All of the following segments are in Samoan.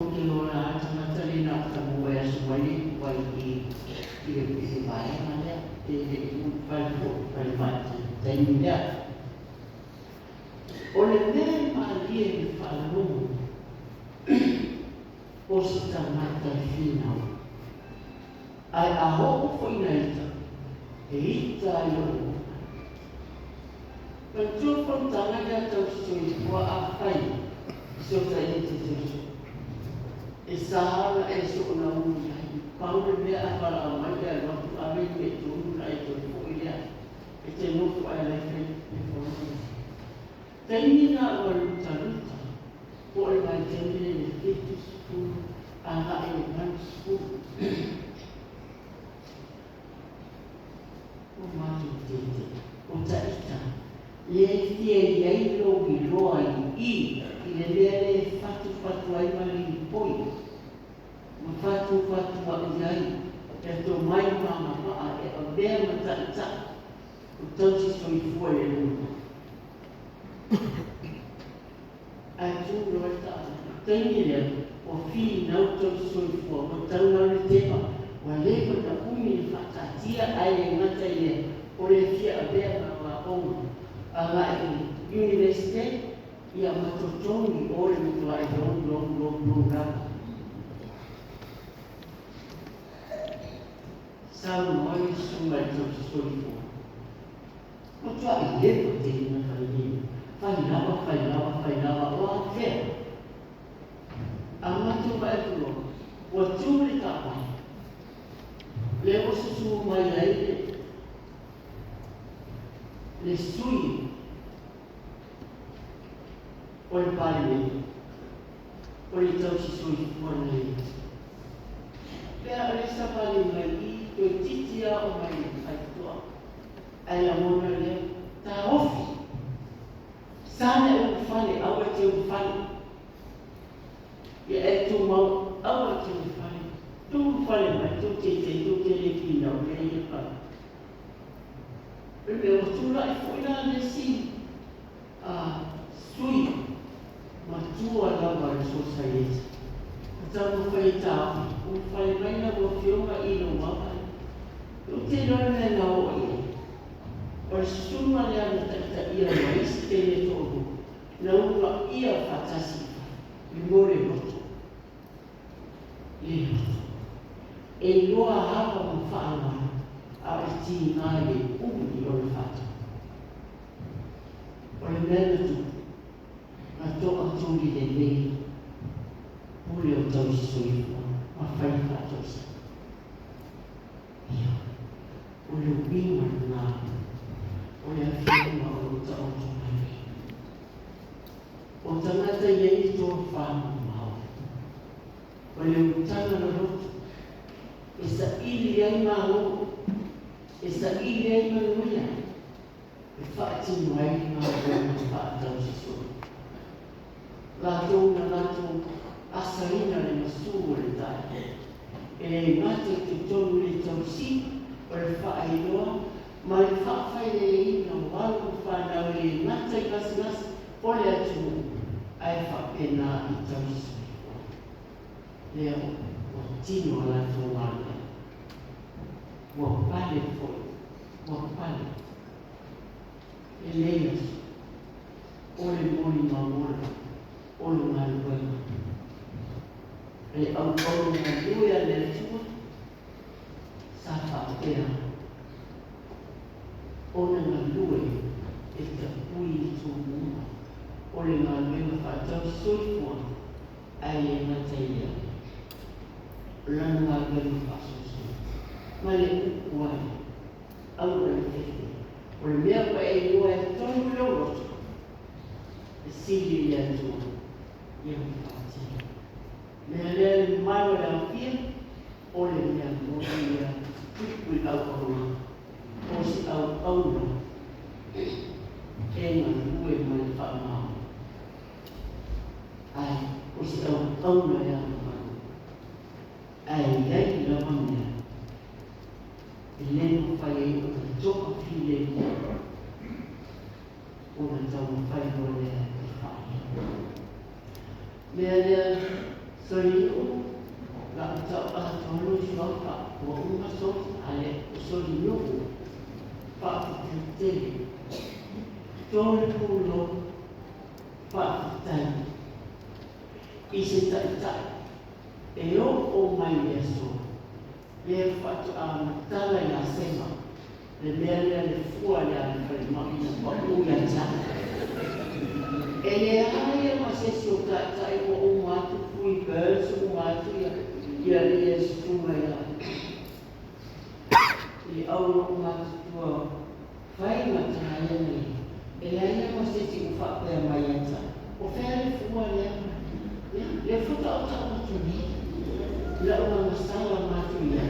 Ou te iloa lava le tagata lea na o taua e asu mai le ipuvai i i le i le vaega lea pe le i ulufale foi i falemai i le taimi lea. O le mea e malie i le faalogo o se tagata e finau, ae a oo foi ina ita, e ita ai lou ola. Manatua le fonotaga lea tau soifua afai fesootaiga te tausi e sa ona e soona ui ai pau le mea a valaau mai e alu atu ave le mea i tonu ona e toe foi lea e te nofo ae la e fai le fono le taimi na ua lutaluta po o le vaitaimi lea i le 70 agai i le 80. Ua matou tete o taita lea e fia i ai lou iloa i i i le mea lea e fatufatu ai ma lipoi ma fatufatuai ai le tomai ma agavaa e avea ma taitai o tausi soifua i le lumanai. Ae tu loa le taavale. O le taimi lea, ua finau tausi soifua, ua tau lau le teva, ua leva ona umi le faataatia, ae le gata i lea, o le fia avea ma aoaoga agai i Iunivesite, ia ma totogi o le matuai lou, lou, lou, lou lava. Saunoa le susuga i le tausi soifua, Matuai leva tele na fai nei. Fai lava, fai lava, fai lava, o afea? A matou vaai atu loa, ua tu le taavale, lea ua susu mai ai le, le sui o le Palemene, o le tausi soifua na ia. Pea o le savali mai i, toeitiiti lava oo mai i le faitotoa. Ae lagona lea, taofi! Sa le ulufale, aua e te ulufale. Ia e tumau, aua e te ulufale. Tou ulufale mai, tou teitei, tou te le finau mea ia e fai. O le mea ua tulai foi la le isi sui matua lava i le Sosaiete, na taumafai e taofi, ulufale mai lau Afioga i lou ava. Ou te iloa le mea na oo i ai. O le susuga lea na taitaia ma isi teine e toalua, na uluaia faatasi i fafo mo le loto. Le loto. E iloa ava ma faaaloalo, a o le tiga i le umi o le faatau. O le mea na tupu, na toatuli lelei pule o tausi soifua ma fai faatoesa. Ia, o le uiga lena o le Afioga o lo o taoto mai nei. O tagata e i ai le tofa mamao, o le utaga loloto, e saili ai malo, e saili ai manuia, e faatino ai le galuega faatausisoa. Latou na latou asaina le masu o le taeao, e le gata i totonu i le tausiga o le faailoa ma le faafaileleina o alo ma fanau e le gata i gasegase o le atunuu ae faapena i tausisoifua. Lea ua tino a latou galuega. Ua pale foi, ua pale. Lenei aso, o le molimau ola o le galuega. Le auauna galue a le Atua sa faapea ona galue e tapui i Tumua o le galuega faatausi soifua ae le gata i lea, o lana galuega faasoasoa ma le upu ai, aua le fefe. O le mea ua e iloa e tonu i lou loto, e sili i le Atua ia ma faatino. Mea lea le mamalu o le aofia, o le mea moni lea tupu i auauna, o se auauna e galue ma le faamaoni, ae o se auauna e agavanu, ae i ai lava mea e le mafai ai ona toafilemu ona taumafai loa lea e faaleo. Mea lea, Solinu'u la'u tau atoa lou suafa ua uma so ale o Solinu'u faafetai tele to le pulou faafetai i se ta'ita'i e o'o mai le aso lea faato'a matala ia Sema le mea lea le fua lea le falemai na pa'u ia te e leai e ma se isi o ta'ita'i ua uma atu Fui Burns uma atu ia ia ia susuga ia i au lo'u matutua fai ma tagaia nei e leai ma se isi ua faapea mai ia te o fea le fua lea ia le faata'ota'o atu nei la'u agasala matu ia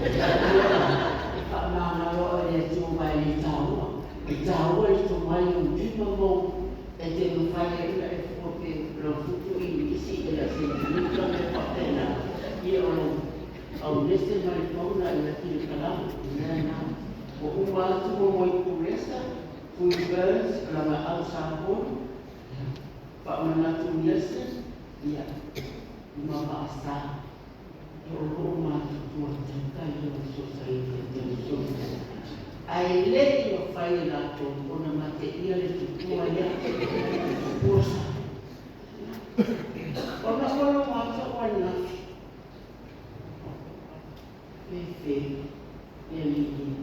e faamagalo le Atua ma e le tāua e tāua le tomai o lima mou e te mafai ai ona e fua pe lau futu igilisi e la sentimita me faapena ia o lou aunese ma le pauna i atu le kalamu mea na ua uma atu mo moi pulesa Fui Burns lagaau sapolu faamanatu Nielsen ia ma faasā e o loo matutua taitai ia o sosaite tausoso ae lei mafai e latou ona mateia le tupua lea tupua sa ona ua logo atu au ananafi fefe e alii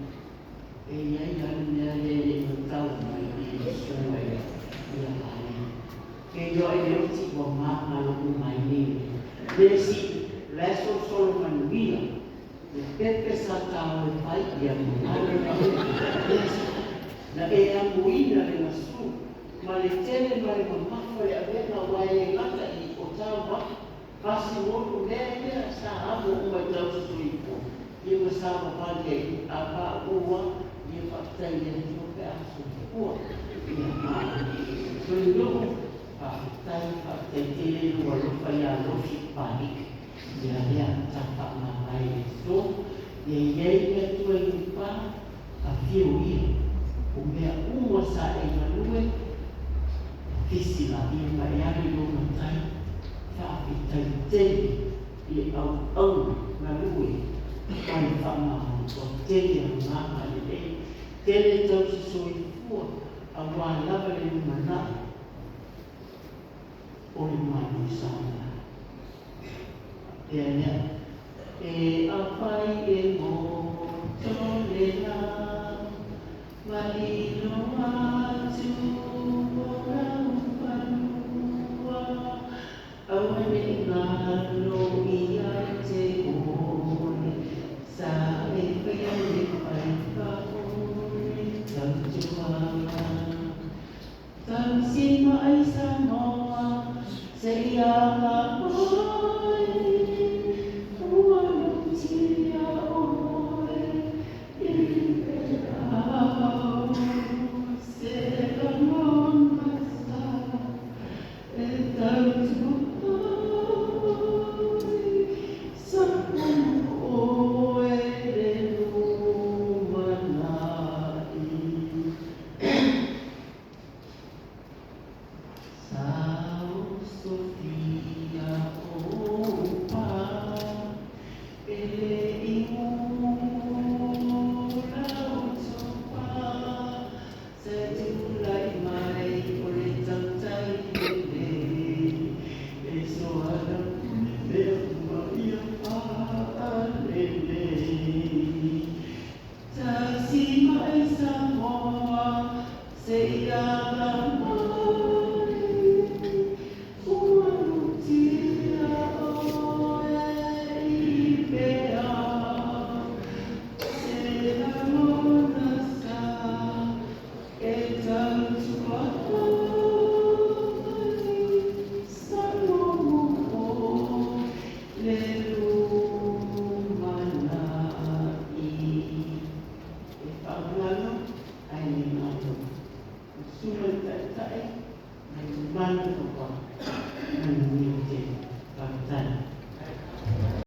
e iai la le mea lea le matau mai i le susuga ia ia ale ke iloa i le oti ua magalo uma ai nei le isi la e solosolo manuia le pepe sa tāua e fai ia magalo na e amuina le gasu ma le tele ma le mamafa le avega ua e le gata i o taua fasimolu lea lea sa amo uma i tausi soifua ia ma sa vavali ai a pa'ua ia faafetai i le Atua pe a soifua ia ma Solinu'u faafetai faafetai tele lou alofa iā Lofi Papalii ia lea ta faamavae i le aso ia iai le Atua i lupā afio ia o mea uma sa e galue fisi laia ma e alu i lou matai faafetai tele i le auauna galue ma le faamalo ua tele agaga lelei tele tausi soifua auā lava le lumana'i o le Malo Samoa pea lea e afai e moto le la malilo atu o laufanua aua ne'i galo ia te oe sa e faia le faiva o le tautua tausi mai Samoa seia papai ua lutia oe i peau se lagona sa e tautua ai sa oe le lumana'i. Saosofia o pa e le i ula o topa se tulai mai o le tautai lelei e soala mea uma ia faalelei. Tausi mai Samoa seia